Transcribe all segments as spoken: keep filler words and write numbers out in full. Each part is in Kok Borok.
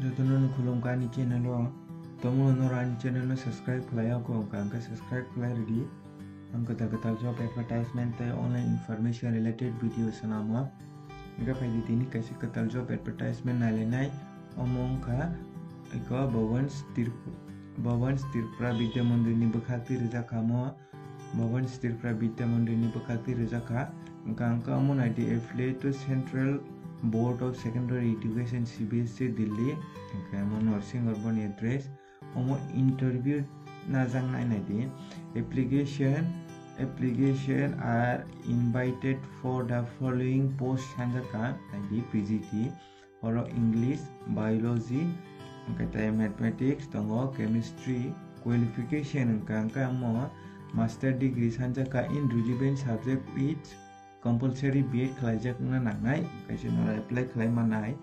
Jotono no khulumkha ani channel o. Tomo no ani channel no subscribe khlai ya kho, hwnkha hwnkhe subscribe khlai rwdi. Ang kwtal kwtal job advertisement tei online information related video swnamo. Hwnkhe phaidi tini kaisa kwtal job advertisement nailainai. Omo wngkha eko Bhavans Trip-, Bhavans Tripura Vidya Mandir ni bwkhak twi rijak kha omo. Bhavans Tripura Vidya Mandir ni bwkhak twi rijak kha. Hwnkha hwnkhe omo naidi affiliate to Central Board of Secondary Education, C B S E, Delhi. Hwnkhe omo Narsingh Arbani address. Omo interview najaknai naidi. Application, application are invited for the following post sanjak kha naidi P G T. Oro English, Biology, hwnkhe tei Mathematics tongo, Chemistry, qualification hwnkha hwnkhe omo master degree sanjak kha in relevant subject with compulsory B Ed khlaijak wngna nangnai, hwnkhe se norok apply khlai mannai,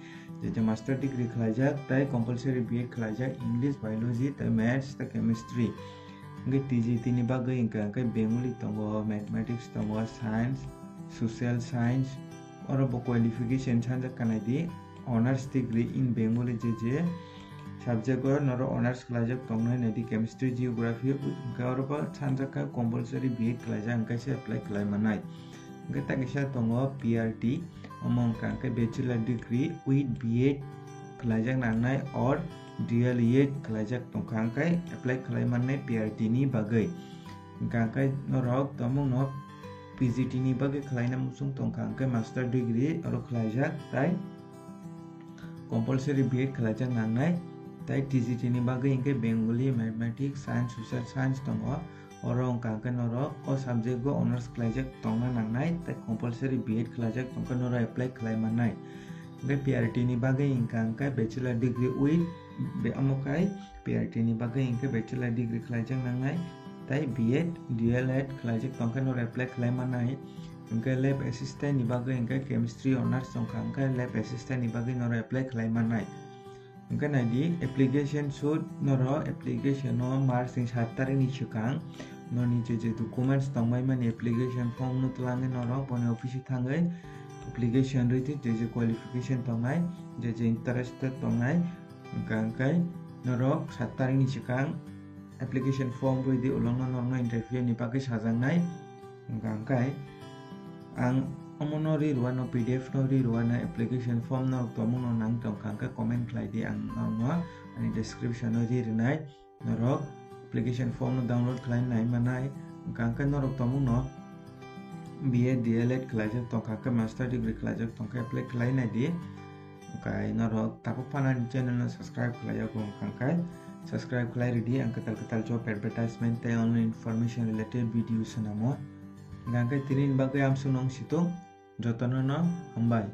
je je master degree khlaijak tei compulsory B Ed khlaijak English, Biology tei Maths tei Chemistry. Hwnkhe T G T ni bagwi hwnkha hwnkhe Bengali tongo, Mathematics tongo, Science, Social Science, oro bo qualification sanjak kha naidi, Honours degree in Bengali je je subject o norok honours khlaijak tongnai naidi, Chemistry, Geography, hwnkhe oro bo sanjak kha compulsory B Ed khlaijak hwnkhe se apply khlai mannai. Hwnkhe ta kisa tongo P R T, omo wngkha hwnkhe Bachelor degree with B Ed khlaijak nangnai or D L Ed khlaijak tongkha hwnkhe apply khlai mannai P R T ni bagwi. Hwnkha hwnkhe norok tongmungno P G T ni bagwi khlaina muchung tongkha hwnkhe master degree oro khlaijak tei compulsory B Ed khlaijak nangnai, tei T G T ni bagwi hwnkhe Bengali, Mathematics, Science, Social Science tongo. Oro wngkha hwnkhe norok o subject o honours khlaijak tongna nangnai tei compulsory B Ed khlaijak tongkha norok apply khlai mannai. Hwnkhe P R T ni bagwi hwnkha hwnkhe Bachelor degree with be-, omo khai P R T ni bagwi hwnkhe Bachelor degree khlaijak nangnai tei B Ed, D L Ed khlaijak tongkha norok apply khlai mannai. Hwnkhe Lab Assistant ni bagwi hwnkhe Chemistry Honours tongkha hwnkhe Lab Assistant ni bagwi norok apply khlai mannai. Hwnkhe naidi, application shoot norok application no March ni sat tarikh ni swkang noni je je documents tongmani application form no twlangwi norok boni office o thangwi application rwdi, je je qualification tongnai, je je interested tongnai, hwnkha hwnkhe norok sat tarikh ni swkang application form rwdi, ulokno norokno interview ni bagwi sajaknai. Hwnkha hwnkhe ang omono ri rwano, P D F no ri rwano, application form norok tongmungno nang tongkha hwnkhe comment khlai di, ang norokno ani description o ri rwnai. Norok application form no download khlai nai manai. Hwnkha hwnkhe norok tongmungno B Ed, D L Ed khlaijak tongkha hwnkhe, master degree khlaijak tongkha, apply khlai nai di. Hwnkhe norok tabuk phano ani channel no subscribe khlai ya kho hwnkha hwnkhe subscribe khlai rwdi, ang kwtal kwtal job advertisement tei online information related video swnamo. Hwnkha hwnkhe tini ni bagwi amsuk nung situng, jotono no hambai.